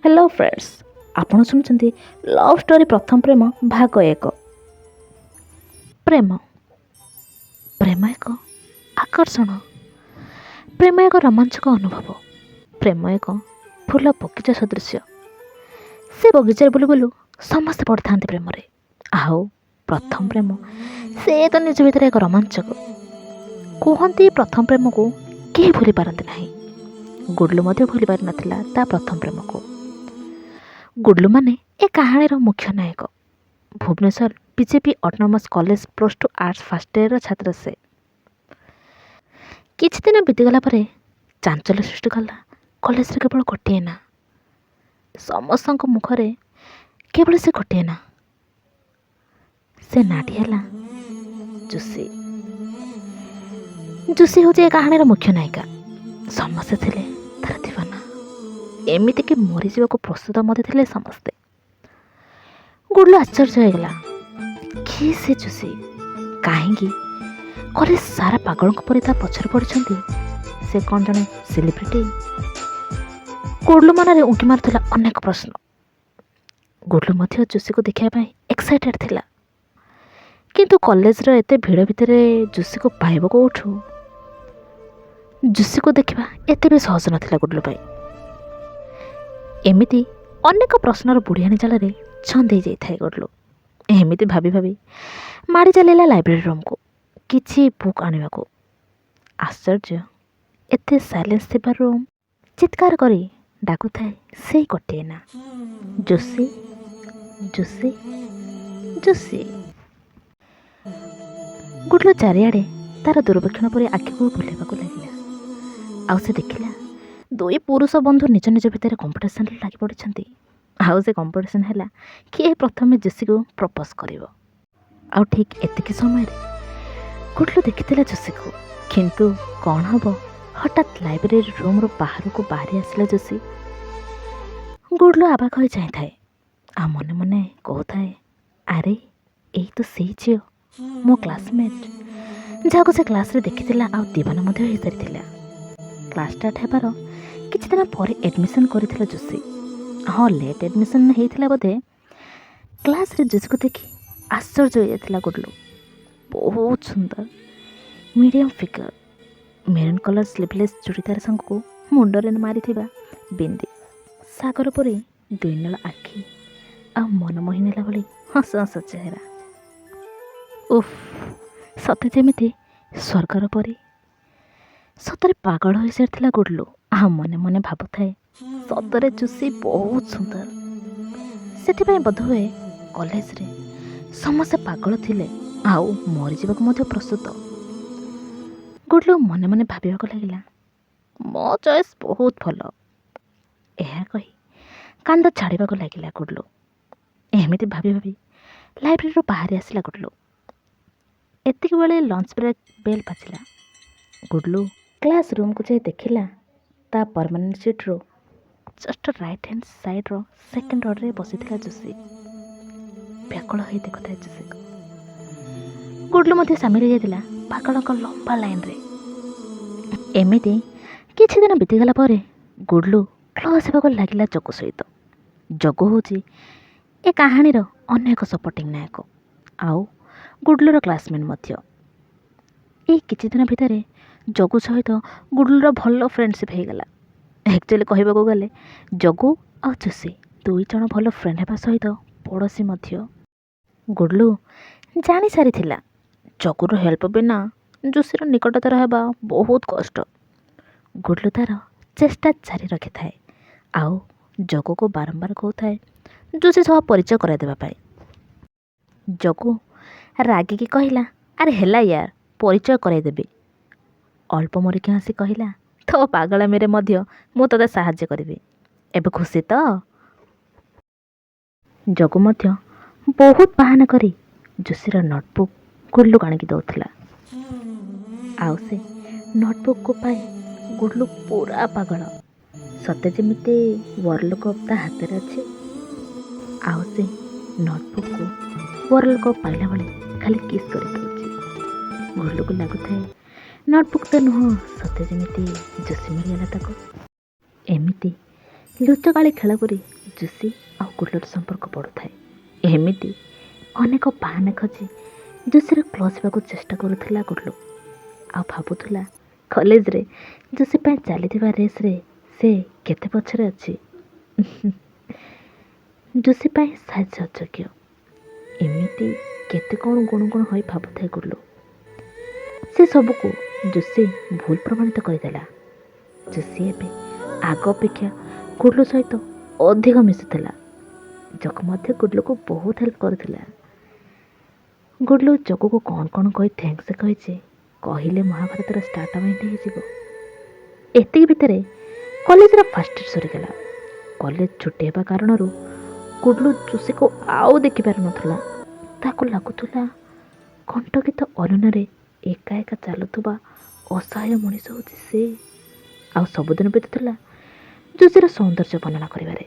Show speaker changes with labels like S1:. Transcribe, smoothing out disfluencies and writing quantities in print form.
S1: Hello friends, ଆପଣ ଶୁଣୁଛନ୍ତି love story ପ୍ରଥମ ପ୍ରେମ ଭାଗ 1। ପ୍ରେମ, ପ୍ରେମ ଏକ ଆକର୍ଷଣ, ପ୍ରେମ ଏକ ରୋମାଞ୍ଚକ ଅନୁଭବ, ପ୍ରେମ ଏକ ଫୁଲ ବଗିଚା ସଦୃଶ୍ୟ। ସେ ବଗିଚାରେ ବୁଲୁ ବୁଲୁ ସମସ୍ତେ ପଡ଼ିଥାନ୍ତି ପ୍ରେମରେ। ଆଉ ପ୍ରଥମ ପ୍ରେମ ସେ ତ ନିଜ ଭିତରେ ଏକ ରୋମାଞ୍ଚକ। କୁହନ୍ତି ପ୍ରଥମ ପ୍ରେମକୁ କେହି ଭୁଲି ପାରନ୍ତି ନାହିଁ। ଗୁଡଲୁ ମଧ୍ୟ ଭୁଲି ପାରିନଥିଲା ତା ପ୍ରଥମ ପ୍ରେମକୁ। ଗୁଡଲୁ ମାନେ ଏ କାହାଣୀର ମୁଖ୍ୟ Nayak. Bhubaneswar BJP autonomous college +2 arts first ଇୟରର ଛାତ୍ର ସେ। କିଛି ଦିନ ବିତିଗଲା ପରେ ଚାଞ୍ଚଲ୍ୟ ସୃଷ୍ଟି କଲା କଲେଜରେ କେବଳ ଗୋଟିଏ ନାଁ। ସମସ୍ତଙ୍କ ମୁଖରେ କେବଳ ସେ ଗୋଟିଏ ନାଁ। ସେ ନାଁଟି ହେଲା ଜୁସି। ଜୁସି ହେଉଛି ଏ କାହାଣୀର ମୁଖ୍ୟ ନାୟିକା। ସମସ୍ତେ ଥିଲେ ତାର ଦିୱାନା। ଏମିତିକି ମରିଯିବାକୁ ପ୍ରସ୍ତୁତ ମଧ୍ୟ ଥିଲେ ସମସ୍ତେ। ଗୁଡଲୁ ଆଶ୍ଚର୍ଯ୍ୟ ହେଇଗଲା, କିଏ ସେ ଜୁସି? କାହିଁକି କଲେଜ ସାରା ପାଗଳଙ୍କ ପରି ତା ପଛରେ ପଡ଼ିଛନ୍ତି? ସେ କ'ଣ ଜଣେ ସେଲିବ୍ରିଟି? ଗୁଡଲୁ ମନରେ ଉଙ୍କି ମାରୁଥିଲା ଅନେକ ପ୍ରଶ୍ନ। ଗୁଡଲୁ ମଧ୍ୟ ଜୁସିକୁ ଦେଖିବା ପାଇଁ ଏକ୍ସାଇଟେଡ୍ ଥିଲା, କିନ୍ତୁ କଲେଜର ଏତେ ଭିଡ଼ ଭିତରେ ଜୁସିକୁ ପାଇବ କେଉଁଠୁ? ଜୁସିକୁ ଦେଖିବା ଏତେ ବି ସହଜ ନଥିଲା ଗୁଡଲୁ ପାଇଁ। ଏମିତି ଅନେକ ପ୍ରଶ୍ନର ବୁଢ଼ିଆଣୀ ଜାଲରେ ଛନ୍ଦେଇ ଯାଇଥାଏ ଗୁଡଲୁ। ଏମିତି ଭାବି ଭାବି ମାଡ଼ି ଚାଲିଲା ଲାଇବ୍ରେରୀ ରୁମ୍କୁ କିଛି ବୁକ୍ ଆଣିବାକୁ। ଆଶ୍ଚର୍ଯ୍ୟ, ଏତେ ସାଇଲେନ୍ସ ଥିବା ରୁମ୍ ଚିତ୍କାର କରି ଡାକୁଥାଏ ସେଇ ଗୋଟିଏ ନାଁ, ଜୋସି, ଜୋସି, ଜୋସି। ଗୁଡଲୁ ଚାରିଆଡ଼େ ତାର ଦୂରବୀକ୍ଷଣ ପରି ଆଖିକୁ ବୁଲେଇବାକୁ ଲାଗିଲା। ଆଉ ସେ ଦେଖିଲା ଦୁଇ ପୁରୁଷ ବନ୍ଧୁ ନିଜ ନିଜ ଭିତରେ କମ୍ପିଟିସନ୍ରେ ଲାଗି ପଡ଼ିଛନ୍ତି। ଆଉ ସେ କମ୍ପିଟିସନ୍ ହେଲା କିଏ ପ୍ରଥମେ ଜୋସିକୁ ପ୍ରପୋଜ୍ କରିବ। ଆଉ ଠିକ୍ ଏତିକି ସମୟରେ ଗୁଡଲୁ ଦେଖିଥିଲା ଜୋସିକୁ। କିନ୍ତୁ କ'ଣ ହେବ, ହଠାତ୍ ଲାଇବ୍ରେରୀ ରୁମ୍ରୁ ବାହାରକୁ ବାହାରି ଆସିଲା ଜୋସି। ଗୁଡଲୁ ଆବାକ ହୋଇ ଚାହିଁଥାଏ ଆଉ ମନେ ମନେ କହୁଥାଏ, ଆରେ ଏଇ ତ ସେଇ ଝିଅ, ମୋ କ୍ଲାସମେଟ୍, ଯାହାକୁ ସେ କ୍ଲାସ୍ରେ ଦେଖିଥିଲା ଆଉ ଦିୱାନା ମଧ୍ୟ ହୋଇସାରିଥିଲା। କ୍ଲାସ୍ ଷ୍ଟାର୍ଟ ହେବାର କିଛି ଦିନ ପରେ ଆଡ଼ମିସନ୍ କରିଥିଲା ଜୋସି। ହଁ, ଲେଟ୍ ଆଡ଼ମିସନ୍ ହେଇଥିଲା ବୋଧେ। କ୍ଲାସ୍ରେ ଜୋସିକୁ ଦେଖି ଆଶ୍ଚର୍ଯ୍ୟ ହୋଇଯାଇଥିଲା ଗୁଡଲୁ। ବହୁତ ସୁନ୍ଦର, medium figure, maroon colour sleeveless churidar ସାଙ୍ଗକୁ ମୁଣ୍ଡରେ ମାରିଥିବା ବିନ୍ଦି, ସାଗର ପରି ଦୁଇ ନଳ ଆଖି ଆଉ ମନ ମୋହି ନେଲା ଭଳି ହସ ହସ ଚେହେରା। ଉଫ୍, ସତେ ଯେମିତି ସ୍ୱର୍ଗର ପରି। ସତରେ ପାଗଳ ହୋଇସାରିଥିଲା ଗୁଡଲୁ। ଆଉ ମନେ ମନେ ଭାବୁଥାଏ, ସତରେ ଜୁସି ବହୁତ ସୁନ୍ଦର। ସେଥିପାଇଁ ବୋଧହୁଏ କଲେଜରେ ସମସ୍ତେ ପାଗଳ ଥିଲେ ଆଉ ମରିଯିବାକୁ ମଧ୍ୟ ପ୍ରସ୍ତୁତ। ଗୁଡଲୁ ମନେ ମନେ ଭାବିବାକୁ ଲାଗିଲା, ମୋ ଚଏସ୍ ବହୁତ ଭଲ। ଏହା କହି କାନ୍ଦ ଛାଡ଼ିବାକୁ ଲାଗିଲା ଗୁଡଲୁ। ଏମିତି ଭାବି ଭାବି ଲାଇବ୍ରେରୀରୁ ବାହାରି ଆସିଲା ଗୁଡଲୁ। ଏତିକି ବେଳେ ଲଞ୍ଚ ବ୍ରେକ୍ ବେଲ୍ ବାଜିଲା। ଗୁଡଲୁ କ୍ଲାସ୍ ରୁମ୍କୁ ଯାଇ ଦେଖିଲା ତା ପରମାନେଣ୍ଟ ସିଟ୍ରୁ ଜଷ୍ଟ ରାଇଟ୍ ହ୍ୟାଣ୍ଡ ସାଇଡ଼୍ର ସେକେଣ୍ଡ ରୋରେ ବସିଥିଲା ଜୋସି। ବ୍ୟାକୁଳ ହୋଇ ଦେଖୁଥାଏ ଜୋସିକୁ। ଗୁଡଲୁ ମଧ୍ୟ ସାମିଲ ହୋଇଯାଇଥିଲା ପାଗଳଙ୍କ ଲମ୍ବା ଲାଇନ୍ରେ। ଏମିତି କିଛି ଦିନ ବିତିଗଲା ପରେ ଗୁଡଲୁ କ୍ଲୋଜ୍ ହେବାକୁ ଲାଗିଲା ଜଗୁ ସହିତ। ଜଗୁ ହେଉଛି ଏ କାହାଣୀର ଅନ୍ୟ ଏକ ସପୋର୍ଟିଂ ନାୟକ ଆଉ ଗୁଡଲୁର କ୍ଲାସମେଟ୍ ମଧ୍ୟ। ଏଇ କିଛି ଦିନ ଭିତରେ ଜଗୁ ସହିତ ଗୁଡଲୁର ଭଲ ଫ୍ରେଣ୍ଡସିପ୍ ହେଇଗଲା। ଆକ୍ଚୁଆଲି କହିବାକୁ ଗଲେ ଜଗୁ ଆଉ ଜୋସି ଦୁଇ ଜଣ ଭଲ ଫ୍ରେଣ୍ଡ ହେବା ସହିତ ପଡ଼ୋଶୀ ମଧ୍ୟ। ଗୁଡଲୁ ଜାଣିସାରିଥିଲା ଜଗୁର ହେଲ୍ପ ବିନା ଜୋସିର ନିକଟତର ହେବା ବହୁତ କଷ୍ଟ। ଗୁଡଲୁ ତାର ଚେଷ୍ଟା ଜାରି ରଖିଥାଏ ଆଉ ଜଗୁକୁ ବାରମ୍ବାର କହୁଥାଏ ଜୋସି ସହ ପରିଚୟ କରାଇଦେବା ପାଇଁ। ଜଗୁ ରାଗିକି କହିଲା, ଆରେ ହେଲା ୟାର, ପରିଚୟ କରାଇଦେବି। ଅଳ୍ପ ମୁରୁକି ହସି କହିଲା, ତୋ ପାଗଳାମିରେ ମଧ୍ୟ ମୁଁ ତୋତେ ସାହାଯ୍ୟ କରିବି, ଏବେ ଖୁସି ତ? ଜଗୁ ମଧ୍ୟ ବହୁତ ବାହାନା କରି ଜୋସିର ନୋଟବୁକ୍ ଗୁଡଲୁକୁ ଆଣିକି ଦେଉଥିଲା। ଆଉ ସେ ନୋଟବୁକ୍କୁ ପାଇ ଗୁଡଲୁ ପୁରା ପାଗଳ, ସତେ ଯେମିତି ୱାର୍ଲଡ କପ୍ ତା ହାତରେ ଅଛି। ଆଉ ସେ ନୋଟବୁକ୍କୁ ୱାର୍ଲଡ କପ୍ ପାଇଲା ଭଳି ଖାଲି କିସ୍ କରିଦେଉଛି। ଗୁଡଲୁକୁ ଲାଗୁଥାଏ ନୋଟବୁକ୍ ତ ନୁହଁ, ସତେ ଯେମିତି ଜୋସି ମିଳିଗଲା ତାକୁ। ଏମିତି ଲୁଚକାଳି ଖେଳ ପରି ଜୁସି ଆଉ ଗୁଡ୍ଲୁର ସମ୍ପର୍କ ବଢ଼ୁଥାଏ। ଏମିତି ଅନେକ ବାହାନା ଖୋଜି ଜୁସିର କ୍ଲୋଜ୍ ହେବାକୁ ଚେଷ୍ଟା କରୁଥିଲା ଗୁଡ୍ଲୁ, ଆଉ ଭାବୁଥିଲା କଲେଜରେ ଜୁସି ପାଇଁ ଚାଲିଥିବା ରେସ୍ରେ ସେ କେତେ ପଛରେ ଅଛି। ଜୁସି ପାଇଁ ସାହାଯ୍ୟ ଅଯୋଗ୍ୟ, ଏମିତି କେତେ କ'ଣ ଗୁଣୁଗୁଣ ହୋଇ ଭାବୁଥାଏ ଗୁଡ୍ଲୁ। ସେ ସବୁକୁ ଜୁସି ଭୁଲ ପ୍ରମାଣିତ କରିଦେଲା। ଜୁସି ଏବେ ଆଗ ଅପେକ୍ଷା ଗୁଡ୍ଲୁ ସହିତ ଅଧିକ ମିଶୁଥିଲା। ଜଗୁ ମଧ୍ୟ ଗୁଡ୍ଲୁକୁ ବହୁତ ହେଲ୍ପ କରୁଥିଲା। ଗୁଡ୍ଲୁ ଜଗୁକୁ କ'ଣ କ'ଣ କହି thanks କହିଛି, କହିଲେ ମହାଭାରତର ଷ୍ଟାର୍ଟ ହେଇଯିବ। ଏତିକି ଭିତରେ କଲେଜର ଫାର୍ଷ୍ଟ ଇୟର୍ ସରିଗଲା। କଲେଜ ଛୁଟି ହେବା କାରଣରୁ ଗୁଡ୍ଲୁ ଜୁସିକୁ ଆଉ ଦେଖିପାରୁନଥିଲା। ତାକୁ ଲାଗୁଥିଲା କଣ୍ଟକିତ ଅରଣ୍ୟରେ ଏକା ଏକା ଚାଲୁଥିବା ଅସହାୟ ମଣିଷ ହେଉଛି ସେ। ଆଉ ସବୁଦିନ ବିତୁଥିଲା ଜୁସିର ସୌନ୍ଦର୍ଯ୍ୟ ବର୍ଣ୍ଣନା କରିବାରେ।